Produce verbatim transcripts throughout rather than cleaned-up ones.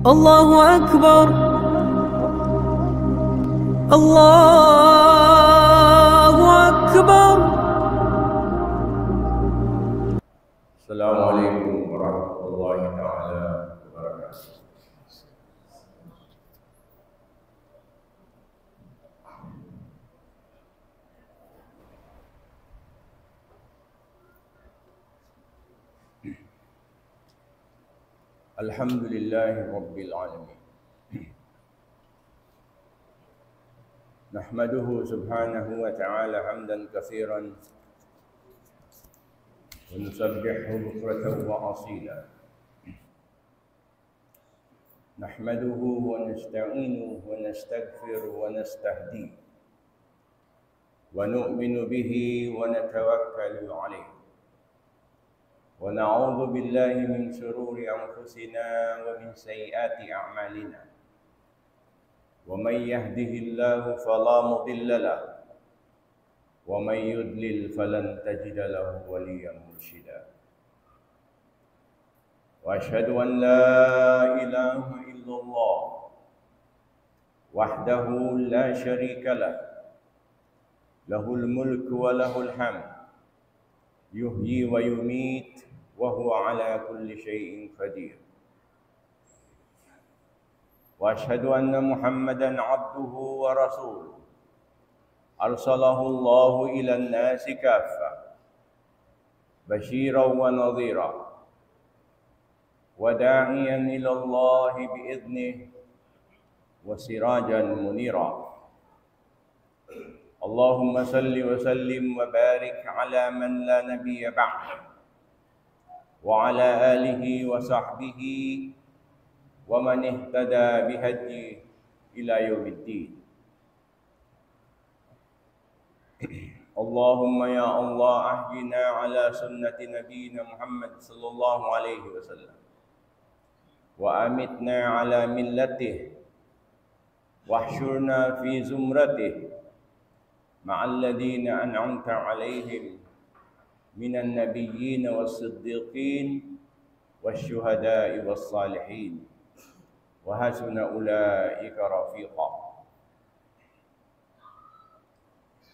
الله أكبر. الله أكبر. السلام عليكم ورحمة الله تعالى وبركاته. الحمد لله رب العالمين. نحمده سبحانه وتعالى حمدا كثيرا ونسبحه بكرة وأصيلا. نحمده ونستعينه ونستغفره ونستهديه ونؤمن به ونتوكل عليه ونعوذ بالله من شرور أنفسنا ومن سيئات أعمالنا. ومن يهده الله فلا مضل له ومن يضلل فلن تجد له وليا مرشدا. وأشهد أن لا إله إلا الله وحده لا شريك له، له الملك وله الحمد، يحيي ويميت وهو على كل شيء قدير. وأشهد أن محمدا عبده ورسوله، أرسله الله إلى الناس كافة بشيرا ونذيرا وداعيا إلى الله بإذنه وسراجا منيرا. اللهم صل وسلم وبارك على من لا نبي بعده وعلى آله وصحبه ومن اهتدى بهديه إلى يوم الدين. اللهم يا الله أحينا على سنة نبينا محمد صلى الله عليه وسلم وأمتنا على ملته واحشرنا في زمرته مع الذين أنعمت عليهم من النبيين والصديقين والشهداء والصالحين وحسن أولئك رفيقا.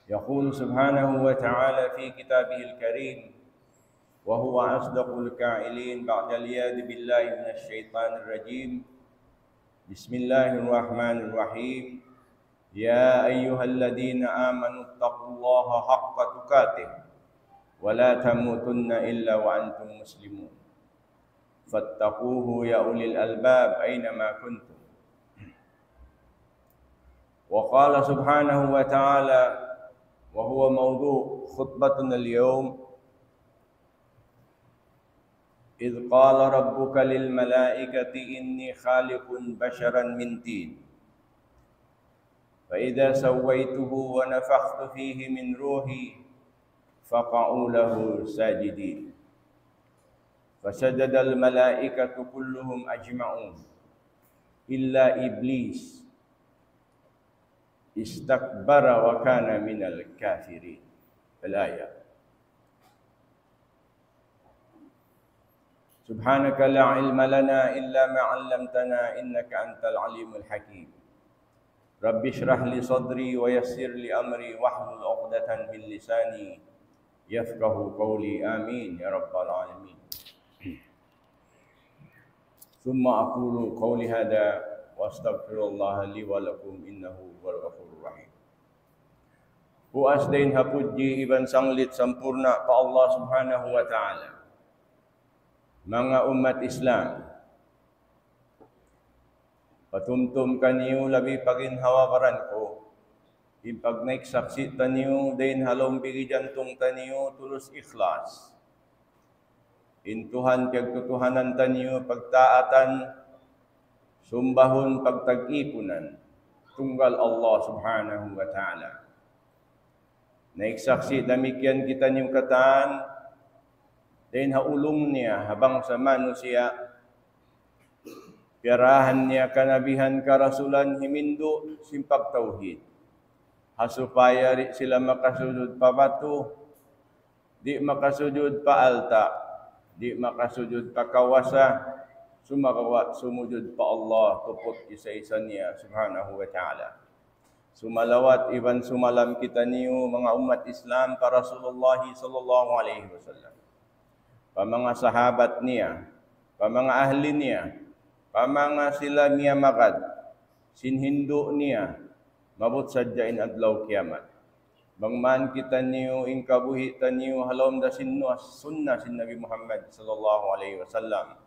يقول سبحانه وتعالى في كتابه الكريم وهو أصدق القائلين بعد العياذ بالله من الشيطان الرجيم. بسم الله الرحمن الرحيم. يا أيها الذين آمنوا اتقوا الله حق تقاته ولا تموتن إلا وأنتم مسلمون. فاتقوه يا أولي الألباب أينما كنتم. وقال سبحانه وتعالى وهو موضوع خطبتنا اليوم: إذ قال ربك للملائكة إني خالق بشرا من طين فإذا سويته ونفخت فيه من روحي فقعوا له ساجدين. فسجد الملائكة كلهم أجمعون إلا إبليس استكبر وكان من الكافرين. الآية. سبحانك لا علم لنا إلا ما علمتنا إنك أنت العليم الحكيم. رب اشرح لي صدري ويسر لي أمري واحلل عقدة من لساني يفقه قولي. آمين يا رب العالمين. ثم أقول قولي هذا وأستغفر الله لي ولكم إنه هو الغفور الرحيم. Puas dayn ha pudji iban sanglit sampurna' pa Allah Subhanahu wa Ta'ala. Manga ummat Islam, patumtum kaniyu labi pa ginhawa-baran ku, in pagnaik saksi' taniyu dayn ha lawm bigi jantung taniyu tulus ikhlas. In Tuhan piyagtutuhanan taniyu pagtaatan, sumbahun, pagtag-ipunan, tunggal Allah Subhanahu wa Ta'ala. Naik saksi' damikkiyan kitaniyu katan, dayn ha ulung niya ha bangsa manusiya', piyarahan niya kanabihan karasulan himindu' sin pagtawhid. Ha supaya di' sila makasujud pa batu, di' makasujud pa alta', di' makasujud pa kawasa, Sumagawa' sumujud pa Allah tuput isa-isa niya subhanahu wa ta'ala. Sumalawat iban sumalam kitaniyu manga ummat Islam pa Rasulullah sallallahu alayhi wasallam, pa manga sahabat niya, pa manga ahli niya, pa manga sila miyamagad sin hindu' niya maabut sadja in adlaw kiyamat. Bang man kitaniyu in kabuhi' taniyu ha lawm da sin nuwas sunnah sin Nabi Muhammad sallallahu alayhi wasallam.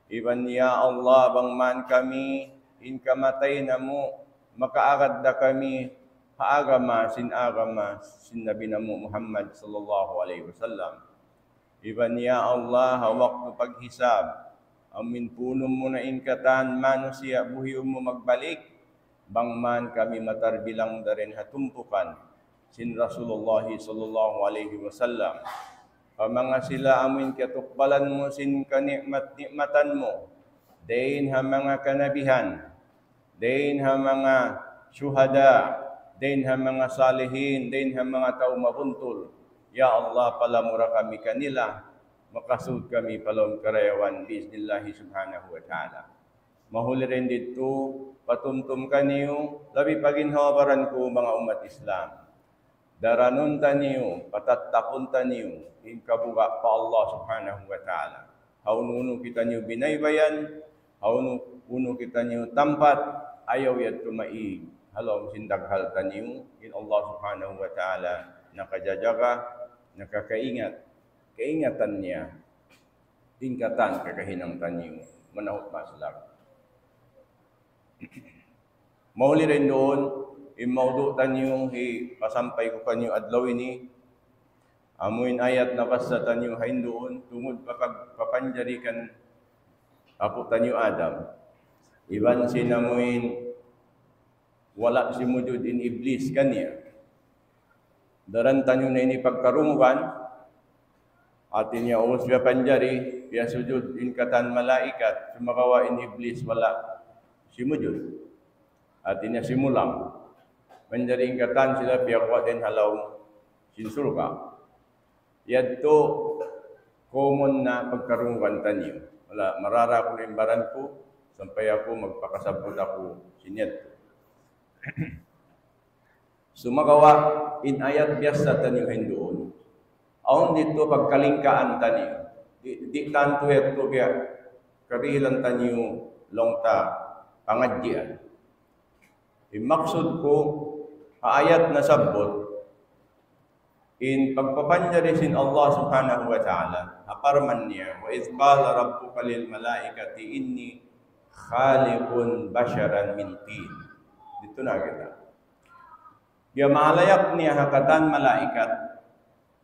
Iban ya Allah, bang man kami in kamatay namu' makaagad da kami ha agama sin agama sin Nabi namu' Muhammad sallallahu alayhi wasallam. Iban ya Allah, ha waktu paghisab, amin punun mu na in katan manusiya' buhiun mu magbalik, bang man kami matarbilang dayn ha tumpukan sin Rasulullah sallallahu alayhi wasallam. Pa manga sila amin kiyatukbalan mu sin kani'mat-ni'matan mu, dayn ha manga kanabihan, dayn ha manga shuhada, dayn ha manga salihin, dayn ha manga tau mabuntul. Ya Allah, palamura kami kanila, makasud kami pa lawm karayawan biiznillahi subhanahu wa ta'ala. Mahuli dayn didtu, patumtum kaniyu, labi pa ginhawa-baran ku manga ummat Islam. Daranun taniyu, patattakun taniyu, in kabuga' pa Allah subhanahu wa ta'ala. Hawnu-hawnu kitaniyu binaybayan, hawnu-hawnu kitaniyu tampat, ayaw yadtu maig ha lawm sin daghal taniyu, in Allah subhanahu wa ta'ala nakajajaga, nakakaingat, kaingatan niya in katan kakahinang taniyu manahut maslak. Mahuli dayn duun, in mawdu' taniyu hipasampay ku kaniyu adlaw ini, amuin ayat nabassa taniyu ha hinduun, tungud pa pag-, papanjari kan apu' taniyu Adam. Iban sin amuin wala' simujud in Iblis kaniya. Daran taniyu na ini pagkarungugan, hati niya ubus piyapanjari, piyasujud in katan malaikat, sumagawa' in Iblis wala' simujud. Hati niya simulang. Manjari in katan sila piyaguwa' dayn ha lawm sin surga'. Yadtu common na pagkarungugan taniyu. Wala', marara aku na in baran ku, sampay aku magpakasabbut aku sin yadtu. Sumagawa', in ayat biyassa taniyu ha hinduun. Awn didtu pagkalingkaan taniyu. Di', di' tantu yadtu biya' kadihilan taniyu laung ta pangadjian. In maksud ku, ha ayat nasabbut, in pagpapanjari sin Allah subhanahu wa ta'ala, ha parman niya, وإذ قال ربك للملائكة إني خالق بشرا من طين. Didtu na kita. Biyamahalayap niya ha katan malaikat,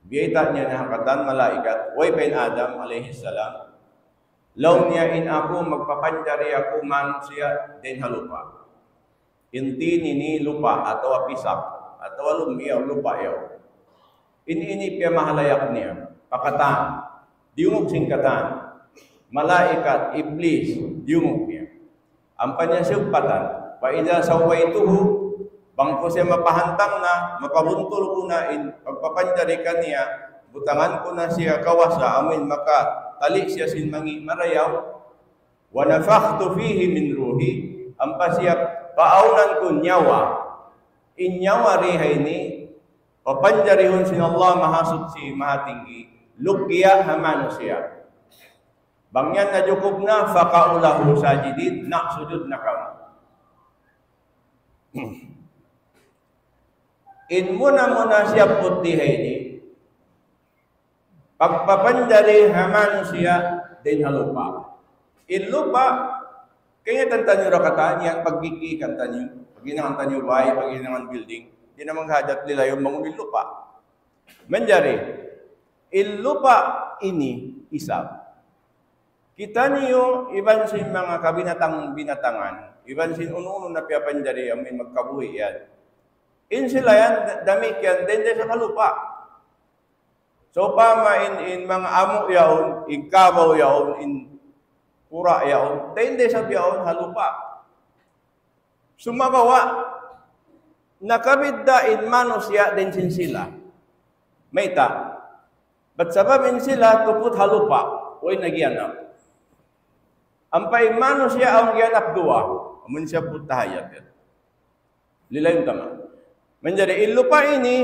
biyayta' niya na ha katan malaikat, way pa in Adam alayhi salam, laung niya in aku magpapanjari aku manusiya' dayn ha lupa'. In tin ini lupa' atawa pisak, atawa lummi' yaun lupa' yaun. In ini piyamahalayap niya, pa katan, diyungug sin katan, malaikat, Iblis, diyungug niya. Ampa niya siyumpatan, فإذا سويته, bang ku siya mapahantang na, mapabuntul ku na in pagpapanjari kaniya, butangan ku na siya kawasa, amuin makatali' siya sin mangi' marayaw, ونفخت فيه من روحي, ampa siya paawnan ku nyawa. In nyawa di ha ini, papanjarihun sin Allah Mahasuchi, Mahatinggi, luggiya ha manusiya'. Bang yan najukup na, فقعوا له ساجدين, na sujud na kamu. In muna-muna siyabbut di ha ini, pagpapanjari ha manusiya' dayn ha lupa'. In lupa', kaingatan taniyu da katan yan, paggigikan taniyu, paghinangan taniyu bay, paghinangan building, di' na maghajat nila yan mangun in lupa'. Manjari, in lupa' ini isab. Kitaniyu iban sin manga kabinatang-binatangan, iban sin unu-unu na piyapanjari amuin magkabuhi' yan. In sila yan, da-, damikkiyan, dayn da isab ha lupa'. Sawpama in, in manga amu' yaun, in kabaw yaun, in kura' yaun, dayn da isab yaun ha lupa'. Sumagawa', nakabidda' in manusiya' dayn sin sila. Mayta'? Bat sabab in sila tuput ha lupa', way nagiyanap. Ampa in manusiya' awn giyanap duwa. Amun siya putahayat. Lilayun tama. Manjari in lupa' ini,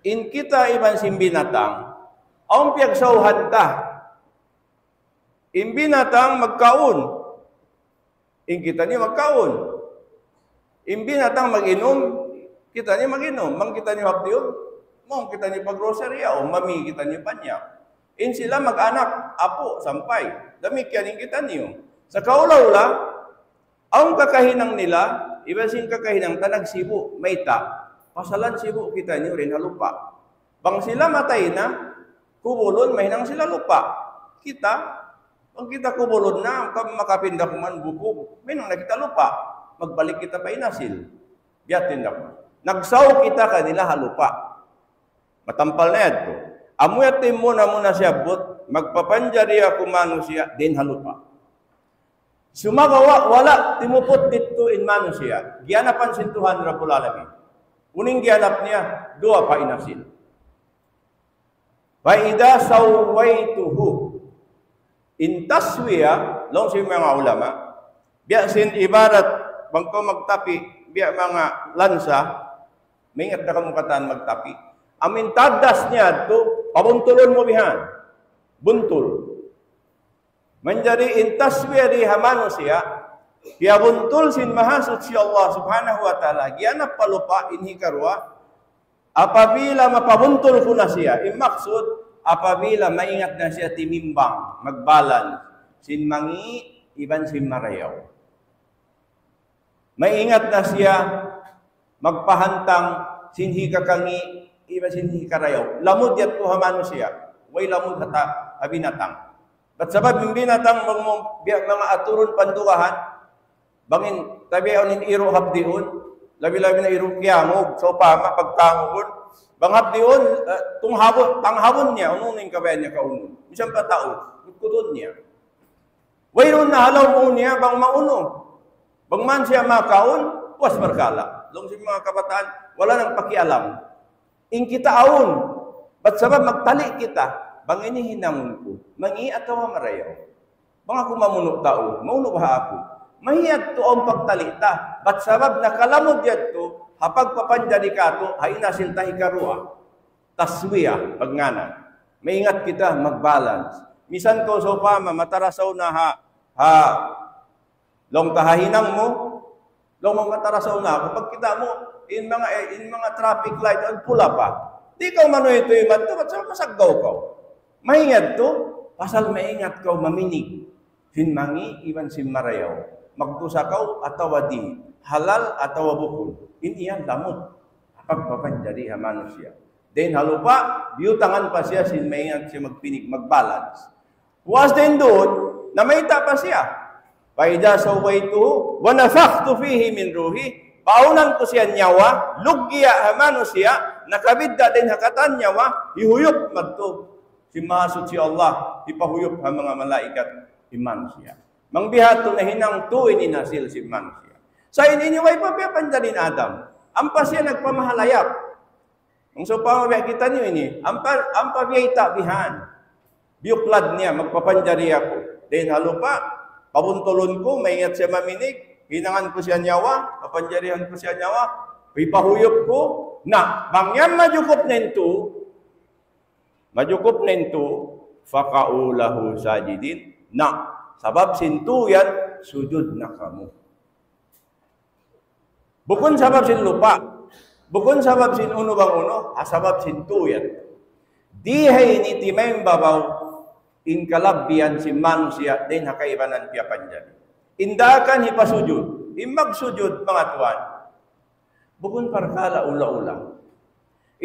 in kita iban sin binatang, awn piyagsawhan ta. In binatang magkaun. In kita ini magkaun. In binatang mag-inum, kita ini mag-inum. Bang kita ini hapdiun, mawn kita ini pa grocery, o mami kita ini panyak. In sila mag-anak, apu', sampay. Damikkiyan in kita ini. Sa' kaula-ula, awn kakahinang nila, iban sin kakahinang ta nagsibu', mayta'. Pasalan sibu' kita ini dayn ha lupa'. Bang sila matay na, kubulun, mahinang sila lupa'. Kita, bang kita kubulun na, ka-, makapinda kuman bukug, mahinang na kita lupa'. Magbalik kita pa inasil. Biya' ha yan da. Nagsaw kita kanila ha lupa'. Matampal na yadtu. Amu yadtu in muna-muna siyabbut, magpapanjari aku manusiya' dayn ha lupa'. Sumagawa', wala' timuput didtu in manusiya'. Giyanapan sin Tuhan Rabbul Alamin. Unu in giyanap niya, duwa pa in asil. فإذا سويته. In taswiya, laung sin manga ulama, biya' sin ibarat, bang kaw magtapi', biya' manga lansa, maingat na kamu katan magtapi'. Amu in taddas niya yadtu, pabuntulun mu bihan. Buntul. Manjari in taswiya di ha manusiya', piyabuntul sin Mahasuchi Allah Subhanahu wa Ta'ala, giyanap pa lupa' in hikaruwa, apabila mapabuntul ku na siya, in maksud, apabila maingat na siya timimbang, magbalance, sin mangi', iban sin marayaw. Maingat na siya magpahantang sin hikakangi', iban sin hikarayaw. Lamud yadtu ha manusiya'. Way lamud ha ta-, ha binatang. Bat sabab in binatang bang mu-, biya' manga aturun pandugahan, bang in tabiaun in iru' hapdiun, labi-labi na iru' kiyangug, sawpama pagkangugun, bang hapdiun, eh, tunghabun, tanghabun niya, unu in kabayaan niya kaunu. Misan pa tau, kutkutun niya. Wayruun na ha lawm unu niya bang maunu. Bang man siya makaun, puas parkala'. Laung sin manga kabataan, wala' nang pakialam. In kita awn, bat sabab magtali' kita, bang ini hinangun ku, mangi' atawa marayaw. Bang aku mamunu' tau, maunu baha' aku. Mahiyat tu awn pagtali' ta, bat sabab nakalamud yadtu, ha pagpapanjari katu', ha inasil ta hikaruwa. Taswiya, pagngānan. Maingat kita, magbalance. Misan kaw sawpama, matarasaw na ha, ha, laung ta ha hinang mu, laung mu matarasaw na aku. Pagkita' mu, in manga, eh, in manga traffic light, in pula pa. Di' kaw manuy-tuy madtu, bat sabab masaggaw kaw. Maingat tu, pasal maingat kaw maminig. Sin mangi' iban sin marayaw. Magdusa kaw atawa di', halal atawa bukun. In yan lamud. Pagpapanjari ha manusiya'. Dayn ha lupa', biyutangan pa siya sin maingat siya magpinig, magbalance. Puas dayn duun, namayta' pa siya. فإذا سويته ونفخت فيه من روحي, baunan ku siya nyawa, luggiya ha manusiya', nakabidda' dayn ha katan nyawa, hihuyup madtu. Sin Mahasuchi Allah, hipahuyup ha manga malaikat, in manusiya'. Bang biha' tu nahinang tu in inasil sin manusiya'. Sa' in ini way pa piyapanjari hi Adam. Ampa siya nagpamahalayap. Bang sawpama biya' kitaniyu ini, ampa, ampa biyayta' bihan. Biyuklad niya, magpapanjari aku. Dayn ha lupa', pabuntulun ku, maingat siya maminig, hinangan ku siya nyawa, papanjarihan ku siya nyawa, hipahuyup ku, na, bang yan majukup na in tu, majukup na in tu, فقعوا له ساجدين. Na, sabab sin tu yan, sujud na kamu. Bukun sabab sin lupa', bukun sabab sin unu bang unu, ha sabab sin tu yan. Di ha ini timaimbabaw in kalabbihan sin manusiya' dayn ha kaibanan piyapanjari. In daakan hipasujud, in magsujud, manga tuwan. Bukun parkala' ula-ula.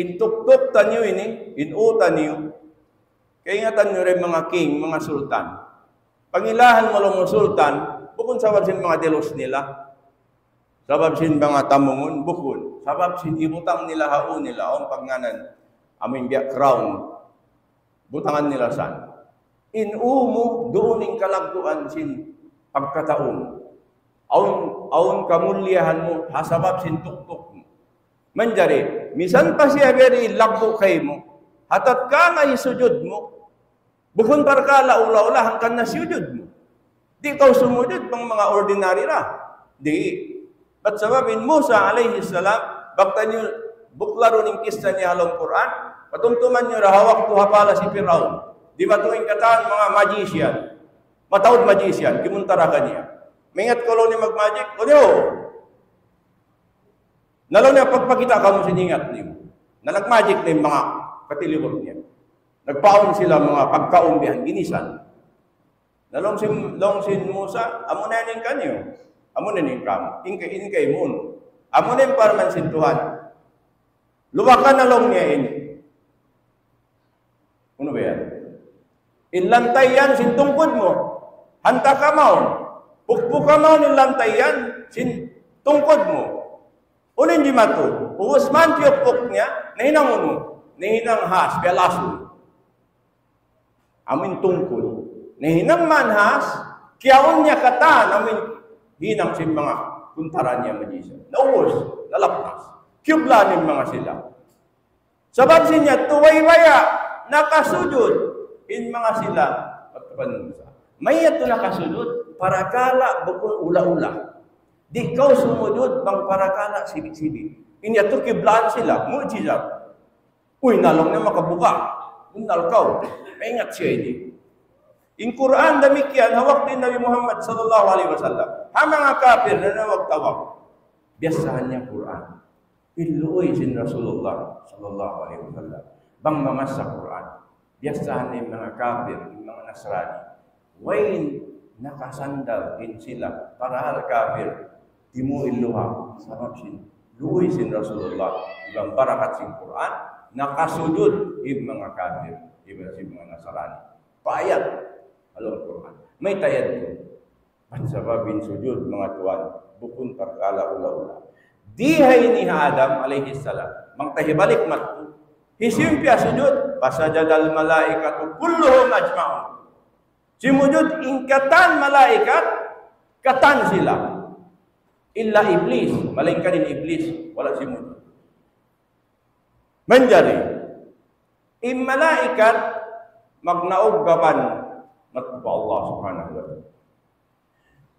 In tuktuk taniyu ini, in u taniyu. Kaingatan niyu da in manga king, manga sultan. Pangilahan mu laung mu sultan, bukun sabab sin manga dilus nila. Sabab sin manga tamungun, bukun. Sabab sin hibutang nila ha u nila, awn pagngānan, amu in biya' crown. Butangan nila san. In u mu, duun in kalagguan sin pagkatau mu. Awn, awn kamulliyahan mu, ha sabab sin tuktuk mu. Manjari, misan pa siya biyari laggu' kaymu, ha tatkala hisujud mu, bukun parkala' ula-ula hangkan na siyujud mu. Di' kaw sumujud bang manga ordinary ra. Di'. Bat sabab in Musa alayhi salam, bang taniyu buklarun in kissa niya ha lawm Qur'an, patumtuman niyu ra ha waktu ha palace hi Piraun. Dimatu in katan manga magician. Mataud magician, kimuntara kaniya. Maingat kaw laung niya mag-magic, o di', o. Na laung niya pagpakita' kamu sin ingat niyu. Na nag-magic na in manga katilibut niya. Nagpaawn sila manga pagkaun bihan ginisan. Na laung sin, laung sin Musa, amu na yan in kaniyu. Amu na yan in kamu. In kay, in kaymu. Amu na in parman sin Tuhan. Luwakan na laung niya ini. Unu ba yan? In lantay yan sin tungkud mu. Hanta ka mawn. Pukpuka mawn in lantay yan sin tungkud mu. Unu in jimatu? Ubus man piyukpuk niya, nahinang unu? Nahinang has, biya' lasun. Amu in tungkud. Nahinang man has, kiyaun niya katan, amu in hinang sin manga kuntara niya magician. Naubus, nalapnas. Kiyublaan in manga sila. Sabab sin yadtu way baya', nakasujud in manga sila. Pagkapan Musa. Mayta' yadtu nakasujud, parakala' bukun ula-ula. Di' kaw sumujud bang parakala' sibi'-sibi'. In yadtu kiyublaan sila, mu'jizat. Uy, na laung niya makabuga'. Bunnal kaw. Maingat siya ini. In Qur'an damikkiyan, ha waktu Nabi Muhammad sallallahu alayhi wasallam. Ha manga kapir, nanawag-tawag. Biyasahan niya Qur'an. In luuy sin Rasulullah sallallahu alayhi wasallam. Bang mamassa Qur'an. Biyasahan in manga kapir, in manga Nasrani. Way nakasandal in sila, parahal kapir. Timu' in luha', sabab sin luuy sin Rasulullah, iban barakat sin Qur'an, nakasujud in manga kapir, iban sin manga Nasrani. Payat, ha lawm Qur'an. Mayta' yadtu? Bat sabab in sujud, manga tuwan, bukun parkala' ula-ula. Di ha ini ha Adam alayhi salam. Bang ta hibalik madtu. Hisiyu in piyasujud? فسجد الملائكة كلهم أجمعون. Simujud in katan malaikat, katan sila. Illa Iblis, malaingkan in Iblis, wala' simujud. Manjari, in malaikat magnaug kaban madtu pa Allah Subhanahu wa Ta'ala.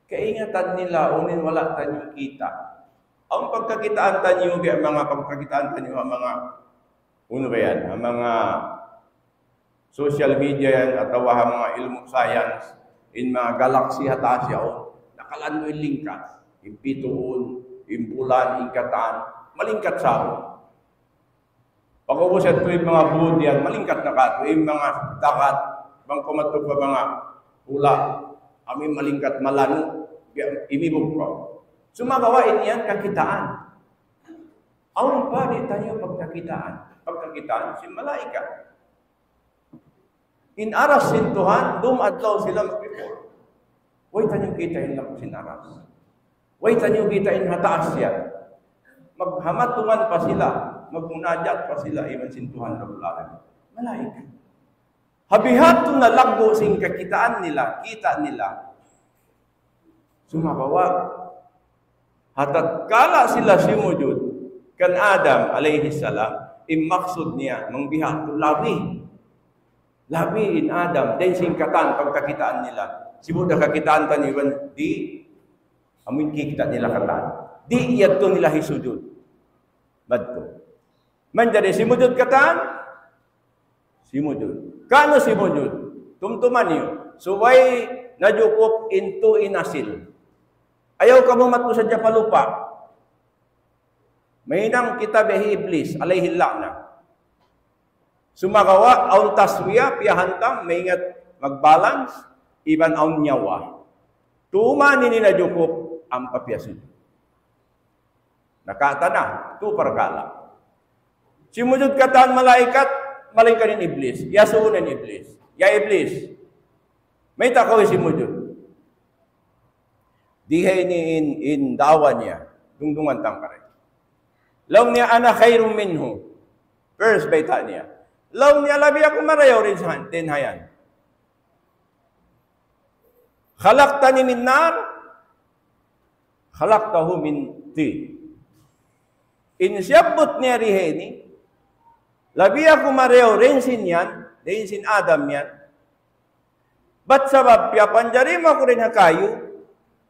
Kaingatan nila, unu in wala' taniyu kita'. Awn pagkakitaan taniyu, biya' manga pagkakitaan taniyu, ha manga, unu ba yan, ha manga social media yan, atawa ha manga ilmu' science, in manga galaxy ha taas yaun, nakalandu' in lingkat, in bituun, in bulan, in katan, malingkat sa yaun. Pag'ubus yadtu in manga bud yan, malingkat na katu', in manga dagat, bang kaw madtu pa manga hula', amu in malingkat malanu', biya' imibug kaw. Sumagawa' in yan kakitaan. Awn pa di' taniyu pagkakitaan, pagkakitaan sin malaikat. In aras sin Tuhan, dum adlaw sila magpipur. Way taniyu kita' in lap sin aras. Way taniyu kita' in ha taas yan. Maghamatuman pa sila, magmunajat pa sila, iban sin Tuhan Rabbul Alamin. Malaikat. Ha biha' tu na laggu' sin kakitaan nila, kita' nila. Sumagawa', ha tatkala sila simujud kan Adam alayhi salam, in maksud niya, bang biha' tu labi. Labi in Adam, dayn sin katan pagkakitaan nila. Sibu' da kakitaan taniyu iban di', amu in kikita' nila katan. Di' yadtu nila hisujud. Madtu. Manjari simujud katan, simujud. Kanu simujud? Tumtuma niyu. Subay najukup in tū in asil. Ayaw kamu madtu sadja pa lupa'. Mahinang kita biya' hi Iblis, alayhi la'na. Sumagawa', awn taswiya, piyahantam, maingat mag-balance, iban awn nyawa. Tū man ini najukup, ampa piyasujud. Nakata na, tū parkala'. Simujud katan malaikat, malaingkan in Iblis. Iyasubu in Iblis. Ya Iblis, mayta' kaw simujud? Di ha ini in, in da'wa niya, dungdungan ta kari. Laung niya, أنا خير منه. First bayta' niya. Laung niya, labi aku marayaw dayn sa, dayn ha yan. خلقتني من نار، خلقته من طين. In siyabbut niya di ha ini, labi aku marayaw dayn sin yan, dayn sin Adam yan, Bat sabab piyapanjari mu aku dayn ha kayu,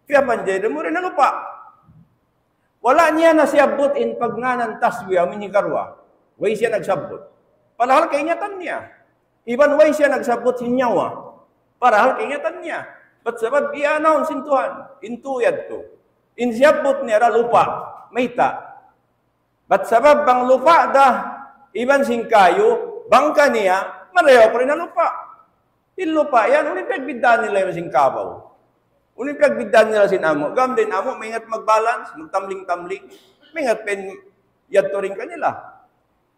piyapanjari mu dayn ha lupa'. Wala' niya na siyabbut in pagngānan taswiya amu in hikaruwa. Way siya nagsabbut. Parahal kaingatan niya. Iban way siya nagsabbut sin nyawa. Parahal kaingatan niya. Bat sabab iyanaun sin Tuhan. In tū yadtu. In siyabbut niya da lupa'. Mayta'. Bat sabab bang lupa' da, iban sin kayu, bang kaniya, marayaw pa rin ha lupa'. In lupa' yan, unu in pagbiddaan nila iban sin kabaw? Unu in pagbiddaan nila sin amu'? Gam din amu', maingat mag-balance, magtambling-tambling. Maingat pa in yadtu dayn kanila.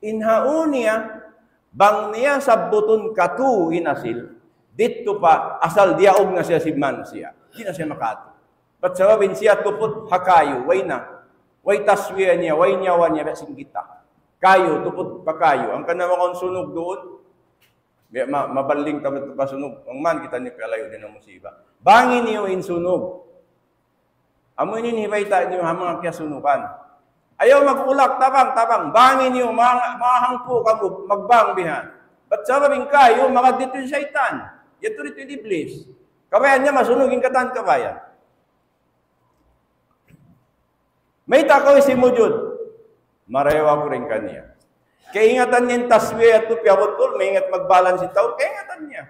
In hawnu niya, bang niya sabbutun katū in asil, didtu pa asal diyaug na siya sin manusiya'. Di' na siya makatu. Bat sabab in siya tuput ha kayu, way na. Way taswiya niya, way nyawa niya, biya' sin kita. Kayu, tuput pa kayu. Hangkan na makaun sunug duun. Biya' ma-, mabaling ta pa sunug. Bang man kita niyu kalayu' dayn ha musiba. Bangi niyu in sunug. Amu ini in hibayta' niyu ha manga kiyasunugan. Ayaw mag-ulak, tabang, tabang. Bangi niyu, ma-, mahangpu' kamu, magbang bihan. Bat sabab in kayu, manga didtu in saytan. Yadtu didtu in iblis. Kabayaan niya masunug in katan kabayaan. Mayta' kaw simujud? Marayaw aku dayn kaniya. Kaingatan niya in taswiya yadtu piyabuntul, maingat mag-balance in tau, kaingatan niya.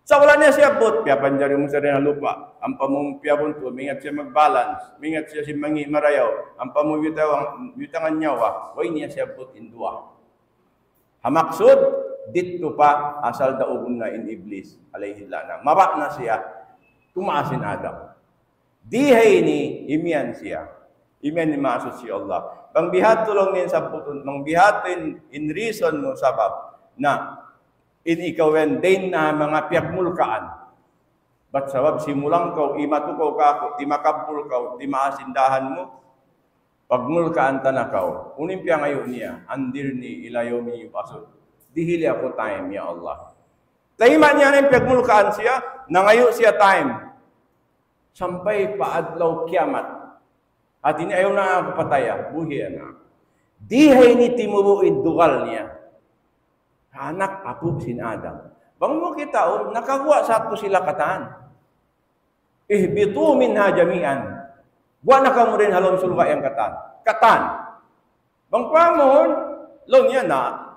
Sa' wala' niya siyabbut, piyapanjari mu sa dayn ha lupa'. Ampa mu piyabuntul, maingat siya mag-balance, maingat siya sin mangi' marayaw. Ampa mu biyutangan, biyutangan nyawa, way niya siyabbut in duwa. Ha maksud, didtu pa asal daugun na in Iblis, alayhi la'na. Mabaya' na siya, tumaas in Adam. Di ha ini, imiyan siya. Imiyan in Mahasuchi Allah. Bang biya' ha yan laung niya in sabbutun, bang biya' ha yan in, in reason mu sabab na in ikaw yan dayn ha manga piyagmulkaan. Bat sabab simulang kaw, imatu kaw kāku', timakabbul kaw, timaas in dahan mu, pagmulkaan ta na kaw. Unu in piyangayu' niya, أنظرني إلى يوم يبعثون. Dihili aku time, ya Allah. Tayma' niya na in piyagmulkaan siya, nangayu' siya time. Sampay pa adlaw kiyamat. Hāti niya ayaw na aku pataya, buhian na. Di ha ini timubu' in dugal niya. Anak apu' sin Adam. Bang mu kitaun, nakaguwa' sa tu sila katan. اهبطوا منها جميعا. Guwa' na kamu dayn ha lawm surga' yan katan. Katan. Bang pamahun, laung niya na,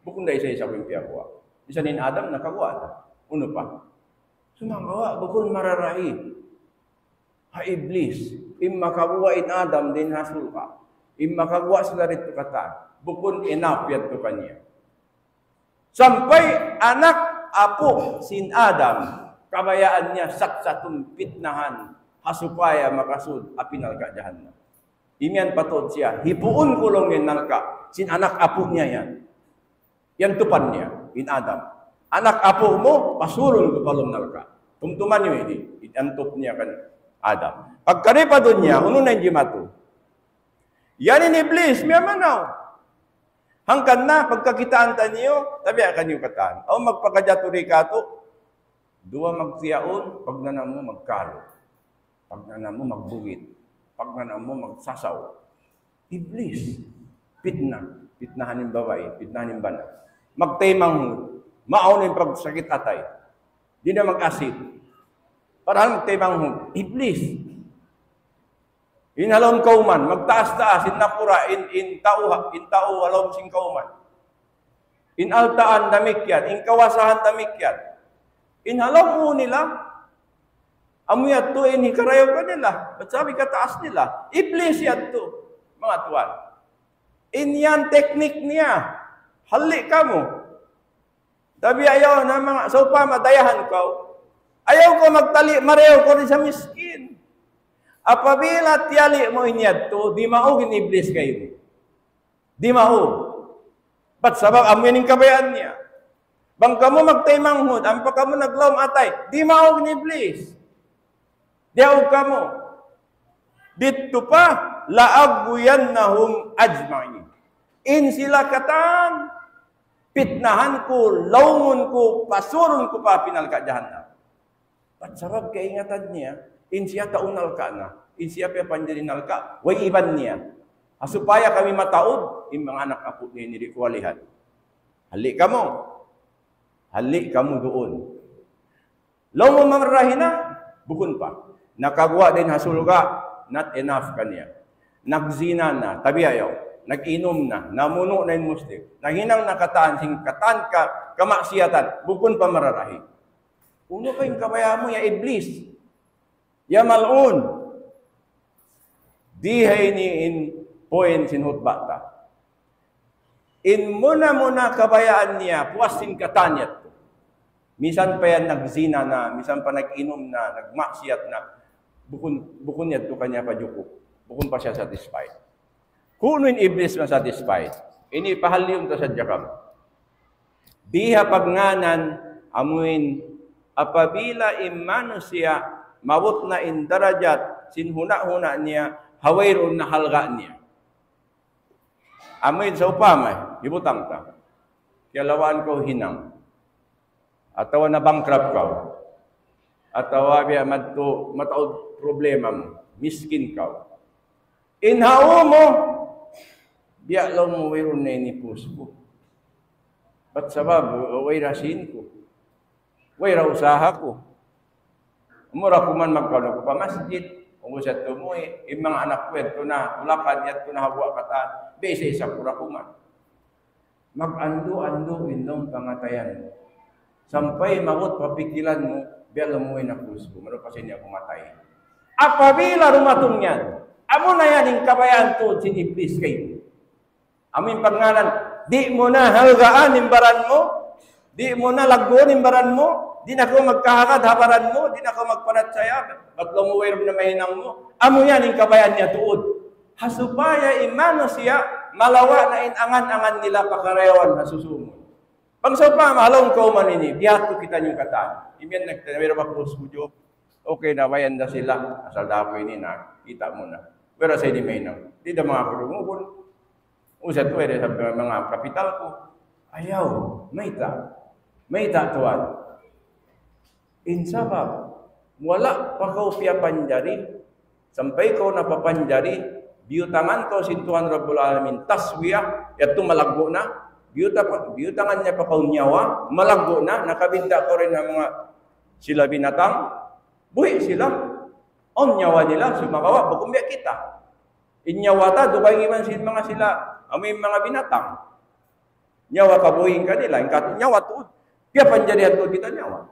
bukun da isa-isa ku in piyaguwa'. Misan in Adam nakaguwa' na. Unu pa? Sumagawa', bukun mararahi ha Iblis. In makaguwa' in Adam dayn ha surga'. In makaguwa' sila didtu katan. Bukun enough yadtu kaniya. Sampay anak apu' sin Adam, kabayaan niya satsatun pitnahan, ha supaya makasud ha api narka' jahannam. Imiyan pa tuud siya, hipuun ku laung niya in narka', sin anak apu' niya yan. Yan tupan niya, in Adam. Anak apu' mu, pasurun ku pa lawm narka'. Tumtuma niyu ini, in antup niya kan Adam. Pagkari pa dunya, unu na in jimatu? Yan in Iblis, miyamanaw. Hangkan na, pagkakitaan taniyu, tabiya' kaniyu katan. Aw magpakajatu di katu', duwa magtiyaun, pagnanam mu magkalu. Pagnanam mu magbugit. Pagnanam mu magsasaw. Iblis. Pitna. Pitnahan in babai, pitnahan in bana. Magtaymanghud. Maawn in pagsakit atay. Di' na mag-asip. Parahal magtaymanghud. Iblis. In ha lawm kawman, magtaas-taas, in nakura', in, in tau, in tau ha lawm sin kawman. In altaan damikkiyan, in kawasahan damikkiyan. In ha lawm nila, amu yadtu in hikarayaw kanila, bat sabab kataas nila. Iblis yadtu, manga tuwan. In yan teknik niya, halli' kamu. Tabi' ayaw na manga, sawpama dayahan kaw. Ayaw kaw magtali', marayaw kaw dayn ha miskin. Apabila tiyali' mu in yadtu, dimaug in Iblis kaymu. Dimaug. Bat sabab amu yan in kabayaan niya. Bang kamu magtaymanghud, ampa kamu naglawm atay, dimaug in Iblis. Diyaug kamu. Didtu pa, لأغوينهم أجمعين. In sila katan, pitnahan ku, lawmun ku, pasurun ku pa api narka' jahannam. Bat sabab kaingatan niya, in siya tau narka' na, in siya piyapanjari narka', way iban niya. Ha supaya kami mataud, in manga anak apu' niya ini di' kuwalihan. Halli' kamu. Halli' kamu duun. Laung mu mamarahi na, bukun pa. Nakaguwa' da in ha surga', not enough kaniya. Nagzina na, tabi' ayaw. Nag-inum na, namunu' na in Muslim. Naghinang na katan, sin katan ka, kamaksiyatan, bukun pa mararahi. Unu pa in kabayaan mu, ya Iblis? Ya mal'un. Di ha ini in point sin hutba ta. In muna-muna kabayaan niya, puas sin katan yadtu. Misan pa yan nagzina na, misan pa nag-inum na, nagmaksiyat na, bukun, bukun yadtu kaniya pa jukup. Bukun pa siya satisfied. Kunu' in Iblis ma-satisfied. Ini pahaliyun ta sadja kamu. Di ha pagngānan amuin apabila in manusiya' maabut na in darajat sin huna'-huna' niya, ha wayruun na halga' niya. Amuin sawpama, hibutang ta. Kiyalawaan kaw hinang. Atawa na-bankrupt kaw. Atawa biya' madtu, mataud problema mu. Miskin kaw. In ha ū mu, biya' laung mu wayruun na ini pūs ku. Bat sabab, way ra sīn ku. Way ra usaha ku. Amura ku man magkaun aku pa masjid, unggu sa tumuy, in manga anak ku yadtu na, tulakan yadtu na ha guwa' katan, biya' isa-isa ku ra ku man. Mag-andu'-andu' in laung pangatayan. Sampay maabut pa pikilan mu, biya' laung mu in aku, malupa sa ini aku matay. Apabila dumatung yan, amuna yan in kabayaan tuud sin Iblis kaymu. Amu in pagngānan, di' mu na halgaan in baran mu, di' mu na lagguun in baran mu, di' na kaw magkahagad ha baran mu, di' na kaw magparachaya, bat laung mu wayruun na mahinang mu, amu yan in kabayaan niya tuud. Ha supaya in manusiya', malawa' na in angan-angan nila pa karayawan ha susūngun. Bang sawpama, ha lawm kawman ini, bihādtu kitaniyu katan. Imiyan nagtanawir pa pūs ku job. Okay na, bayan da sila. Asal da aku ini na, kita' mu na. Wala sa ini mahinang. Di' da manga pulungun. Usat ko, ere sa manga kapital ku. Ayaw, mayta'. Mayta', tuwan. In sabab, wala' pa kaw piyapanjari, sampay kaw napapanjari, biyutangan kaw sin Tuhan Rabbul Alamin, taswiya, yadtu malaggu' na, biyuta-, biyutangan niya pa kaw nyawa, malaggu' na, nakabinda' kaw dayn ha manga sila binatang, buhi' sila. Awn nyawa nila, sumagawa', bukun biya' kita. In nyawa ta, dugaing iban sin manga sila, amu in manga binatang. Nyawa kabuhi' kanila, in katu' nyawa tuud. Piyapanjarihan tuud kita nyawa.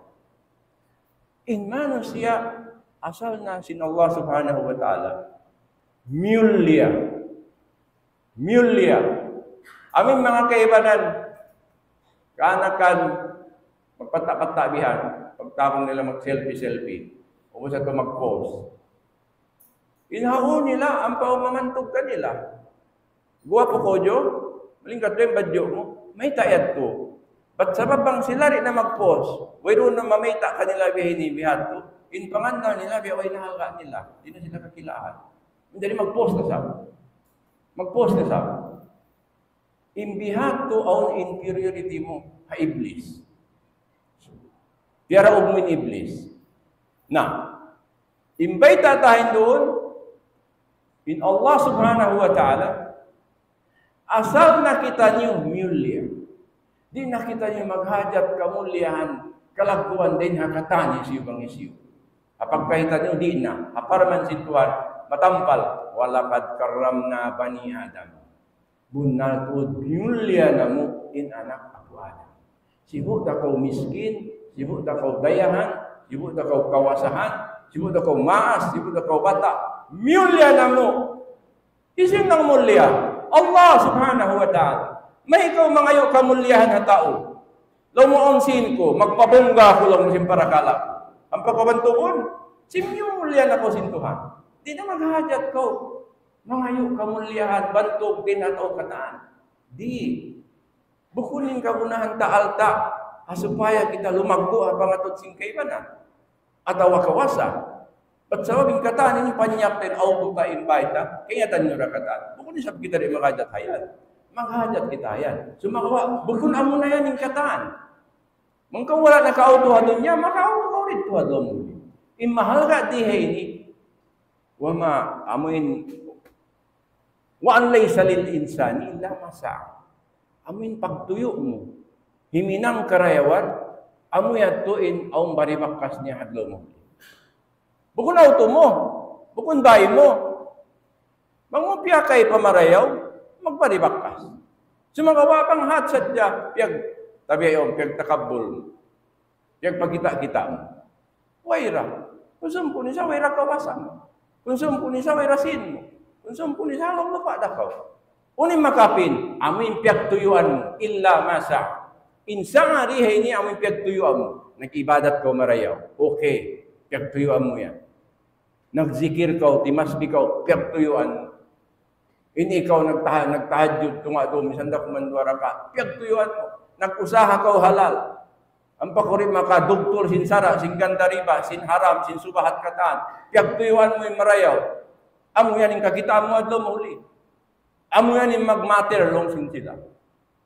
In manusiya', asal na sin Allah Subhanahu wa Ta'ala. Miyulliya. Miyulliya. Amu in manga kaibanan, kaanakan, magpata'-pata' bihan, pagtabung nila mag-selfie-selfie. Ubus yadtu mag-post. In ha ū nila, ampa umamantug kanila. Guwapu kaw, Joe, malingkat da in badju' mu. Mayta' yadtu. Bat sabab bang sila di' na mag-post, wayruun na mamayta' kanila biya' ini bihādtu. In pangannal nila, biya' way na halga' nila. Di' na sila kakilahan. Jadi mag-post na sab. Mag-post na sab. In bihādtu awn in priority mu ha Iblis. Piyaraug mu in Iblis. Na, in bayta' ta duun, in Allah Subhanahu wa Ta'ala, asal na kitaniyu miyulliya. Di' na kitaniyu maghajat kamulliyahan, kalagguan dayn ha katan hisiyu bang hisiyu. Ha pagkahi taniyu di' na, ha parman sin Tuhan, matampal, وَلَقَدْ كَرَّمْنَا بَنِي آدَمَ. Bunnal tuud miyulliya namu' in anak apu' Adam. Sibu' da kaw miskin, sibu' da kaw dayahan, sibu' da kaw kawasahan, sibu' da kaw maas, sibu' da kaw bata'. Miyulliya namu'. Hisiyu in nangmulliya? Allah Subhanahu wa Ta'ala. Mayta' kaw mangayu' kamulliyahan ha tau? Laung mu awn sīn ku, magpabungga aku laung mu sin parakala'. Ampa kaw bantugun, sin miyulliya na kaw sin Tuhan. Di' na maghajat kaw mangayu' kamulliyahan, bantug dayn ha tau katan. Di'. Bukun in kagunahan ta alta', ha supaya kita lumaggu' ha pangatud sin kaibanan. Atawa kawasa. Bat sabab in katan ini panyakin auto ta in bayta', kaingatan niyu da katan. Bukun isab kita di' maghajat ha yan. Maghajat kita ha yan. Sumagawa', bukun amuna yan in katan. Bang kaw wala' nakauto ha dunya, makauto kaw didtu ha dunya. In mahalga' di ha ini, وَمَا, amu in وَأَنْ لَيْسَ لِلْإِنْسَانِ إِلَّا مَا سَعَى. Amu in pagtuyu' mu, himinang karayawan, Amu yadtu in awn bari bakas niya ha adlaw mahuli. Bukun auto mu, bukun bay mu. Bang mu piyakay pa marayaw, magbari bakas. Sumagawa' bang hat sadja, piyag-, tabi' yaun, piyagtakabbul mu. Piyagpakita'-kita' mu. Wayra. Kunsum kunu' sa wayra kawasa mu. Kunsum kunu' sa wayra sin mu. Kunsum kunu' sa laung lupa' da kaw. Unu in makapin, amu in piyagtuyuan mu, illa ma sa'a. In sa'a di ha ini amu in piyagtuyuan mu. Nag-ibadat kaw marayaw. Okay, piyagtuyuan mu yan. Nagzikir kaw, timasbih kaw, piyagtuyuan mu. In ikaw nagtaha-, nagtahajjud, tunga' dum, misan da kuman duwa rakaat, piyagtuyuan mu. Nag-usaha kaw halal. Ampa kuri' makadugtul sin sara', sin ganda riba, sin haram, sin subahat katan. Piyagtuyuan mu in marayaw. Amu yan in kakitaan mu adlaw mahuli. Amu yan in magmatter laung sin sila.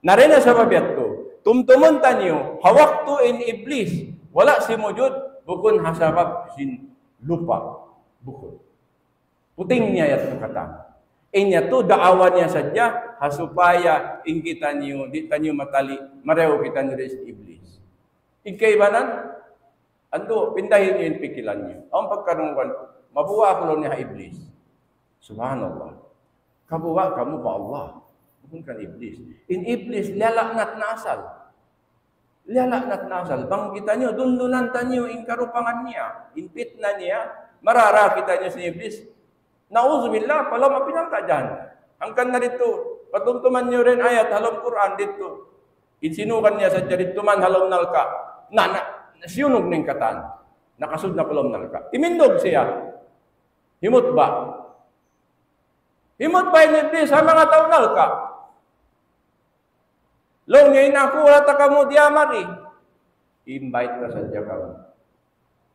Na dayn ha sabab yadtu, tumtumun taniyu, ha waktu in Iblis, wala' simujud, bukun ha sabab sin lupa. Bukun. Puting niya yadtu katan. In yadtu daawa niya sadja, ha supaya in kitaniyu, di' taniyu matali, marayaw kitaniyu dayn sin Iblis. In kaibanan, andu', pindahi niyu in pikilan niyu. Awn pagkarungugan, mabuga' aku laung niya ha Iblis. Subhanallah. Kabuga' kamu pa Allah. Bukun kan Iblis. In Iblis, liyala'nat na asal. Liyala'nat na asal. Bang kitaniyu, dundunan taniyu, in karupangan niya, in pitna niya, marara kitaniyu sin Iblis. Na'udzubillah, pa lawm api narka' jahannam. Hangkan na didtu, patumtuman niyu dayn ayat ha lawm Qur'an didtu. In sinugan niya sadja didtu man ha lawm narka'. Na, na, siyunug na in katan. Nakasud na pa lawm narka'. Timindug siya. Himutba'. Himutba' in Iblis ha manga tau narka'. Laung niya, in aku, wala' ta kamu diyamari. Invite ta sadja kamu.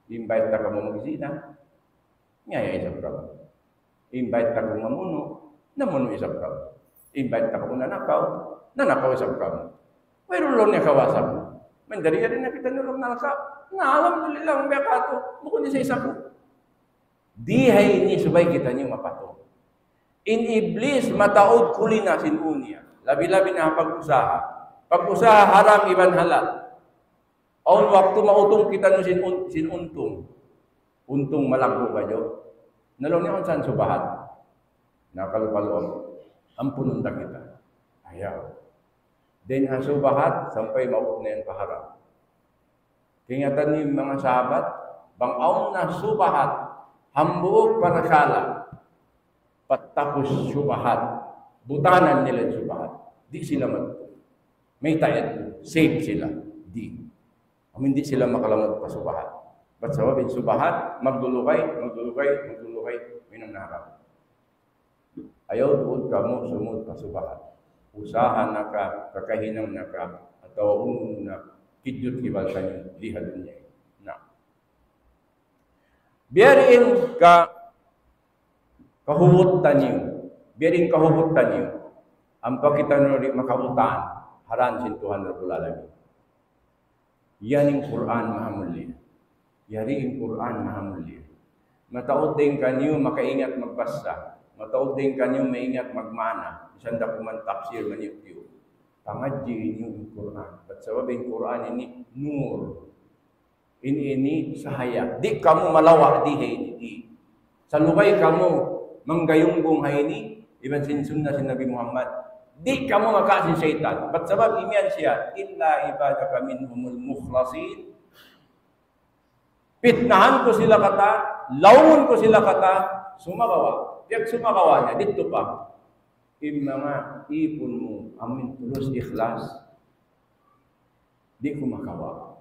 Invite ta kamu magzina. Ngaya isab kamu. Invite ta kamu mamunu'. Namunu' isab kamu. Invite ta kamu nanakaw. Nanakaw isab kamu. Wayruun laung niya kawasa mu. Manjari yari na kitaniyu ha lawm narka'. Na, alhamdulillah, biya' katu'. Bukun isa-isa ku. Di ha ini subay kitaniyu mapatut. In Iblis mataud kulina sin ū niya. Labi-labi na pag-usaha. Pag-usaha haram iban halal. Awn waktu mautung kitaniyu sin un-, sin untung. Untung malaggu' ba, jo? Na laung niya, unsan subahat? Na kalu-kalu, ampunun ta kita. Ayaw. Dayn ha subahat, sampay maabut na yan pa haram. Kaingatan niyu manga sahabat, bang awn na subahat, hambuuk parkala', pattapus subahat, butanan nila in subahat. Di' sila mat-, mayta' yadtu, safe sila. Di'. Amu in di' sila makalamud pa subahat. Bat sabab in subahat, maglulugay, maglulugay, maglulugay, minum na haram. Ayaw tuud kamu sumud pa subahat. Usaha na ka, kakahinang na ka, atawa unu na, kidjut kibal kaniyu, di ha dunya ini. Na. Biya' diin ka, kahubut taniyu. Biya' diin kahubut taniyu. Ampa kitaniyu di' makabutaan. Ha dan sin Tuhan Rabbul Alamin. Yan in Qur'an maha mulia. Yari in Qur'an maha mulia. Mataud dayn kaniyu makaingat magbasa. Mataud dayn kaniyu maingat magmaana. Misan da kuman tafsir maniyu-tiyu. Pangadji' niyu in Qur'an. Bat sabab in Qur'an ini nur. In ini sahaya. Di' kamu malawa' di ha ini. Di'. Salugay kamu manggayunggung ha ini, iban sin sunnah sin Nabi Muhammad. Di' kamu maka sin saytan. Bat sabab imiyan siya, إلا عبادك منهم المخلصين. Pitnahan ku sila katan, laungun ku sila katan, sumagawa'. Piyag sumagawa' niya, didtu pa. In manga ipun mu, amu in tulus ikhlas. Di' ku makawa'.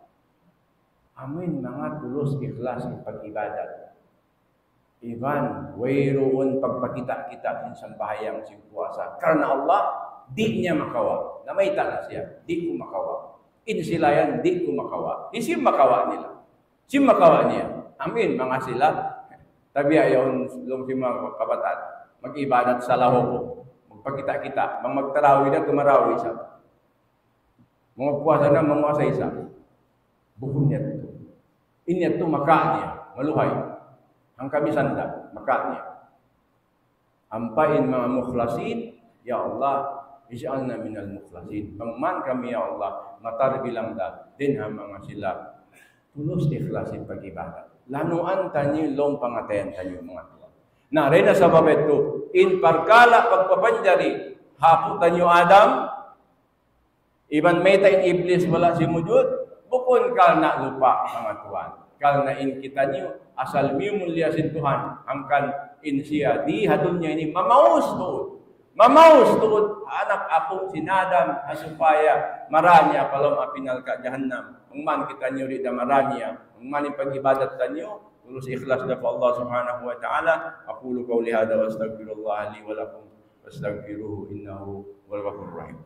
Amu in manga tulus ikhlas in pag-ibadat. Iban, wayruun pagpakita'-kita' sin sambahayang, sin puasa. Karna' Allah, di' niya makawa'. Namayta' na siya, di' ku makawa'. In sila yan, di' ku makawa'. Hisiyu in makawa' nila? Hisiyu in makawa' niya? Amu in, manga sila. Tabiya' yaun, laung sin manga kabataan. Mag-ibadat sa lahug. Magpakita'-kita'. Bang magtarawih na, tumarawi sa. Manga puasa na, manga puasa isa. Bukun yadtu. In yadtu makawa' niya, maluhay. Hangkan misan da, makawa' niya. Ampa in manga mukhlasin, ya Allah, اجعلنا من المخلصين. Bang man kami, ya Allah, matarbilang da dayn ha manga sila tulus ikhlas in pag-ibadat. Lanuan taniyu in lawm pangatayan taniyu, manga tuwan. Na, dayn ha sabab yadtu, in parkala' pagpapanjari ha apu' taniyu Adam, iban mayta' in Iblis wala' simujud, bukun karna' lupa, manga tuwan. Karna' in kitaniyu, asal miyumulliya sin Tuhan, hangkan in siya di ha dunya ini mamaus tuud. Mamaus tuud anak apu' sin Adam, ha supaya marā niya pa lawm api narka' jahannam. Bang man kitaniyu di' da marā niya, bang man in pag-ibadat taniyu, tulus ikhlas da pa Allah Subhanahu wa Ta'ala. أقول قولي هذا وأستغفر الله لي ولكم فاستغفروه إنه هو الغفور الرحيم.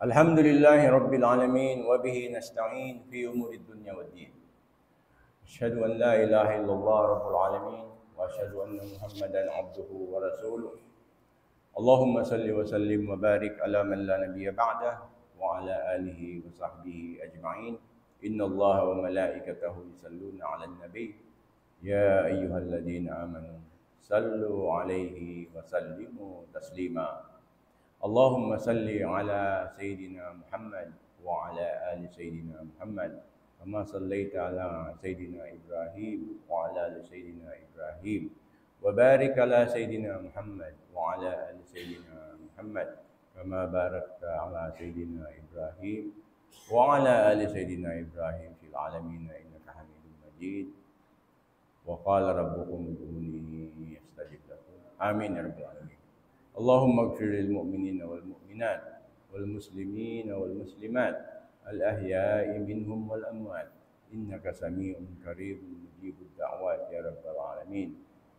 الحمد لله رب العالمين، وبه نستعين في أمور الدنيا والدين. أشهد أن لا إله إلا الله رب العالمين، وأشهد أن محمدا عبده ورسوله. اللهم صل وسلم وبارك على من لا نبي بعده، وعلى آله وصحبه أجمعين. إن الله وملائكته يصلون على النبي، يا أيها الذين آمنوا صلوا عليه وسلموا تسليما. اللهم صل على سيدنا محمد وعلى آل سيدنا محمد، كما صليت على سيدنا إبراهيم وعلى آل سيدنا إبراهيم، وبارك على سيدنا محمد وعلى آل سيدنا محمد، كما باركت على سيدنا إبراهيم وعلى آل سيدنا إبراهيم في العالمين إنك حميد مجيد. وقال ربكم ادعوني أستجب لكم. آمين يا رب العالمين. اللهم اغفر للمؤمنين والمؤمنات والمسلمين والمسلمات الأحياء منهم والأموات إنك سميع قريب مجيب الدعوات يا رب العالمين.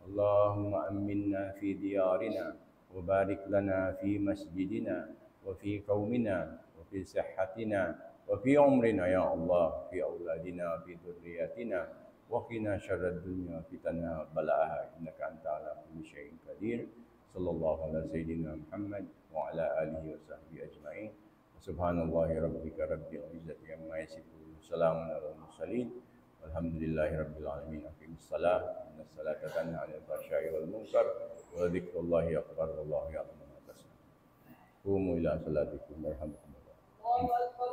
اللهم أمنا في ديارنا وبارك لنا في مسجدنا وفي قومنا وفي صحتنا وفي عمرنا يا الله، في أولادنا وفي ذرياتنا، وقنا شر الدنيا وفتنها وبلاءها، إنك أنت على كل شيء قدير. صلى الله على سيدنا محمد وعلى آله وصحبه أجمعين. سبحان الله ربك رب العزة عما يصفون، وسلام على المرسلين، والحمد لله رب العالمين. أقم الصلاة إن الصلاة تنهى عن الفحشاء والمنكر، ولذكر الله أكبر، والله يعلم ما تصنعون. قوموا إلى صلاتكم يرحمكم الله.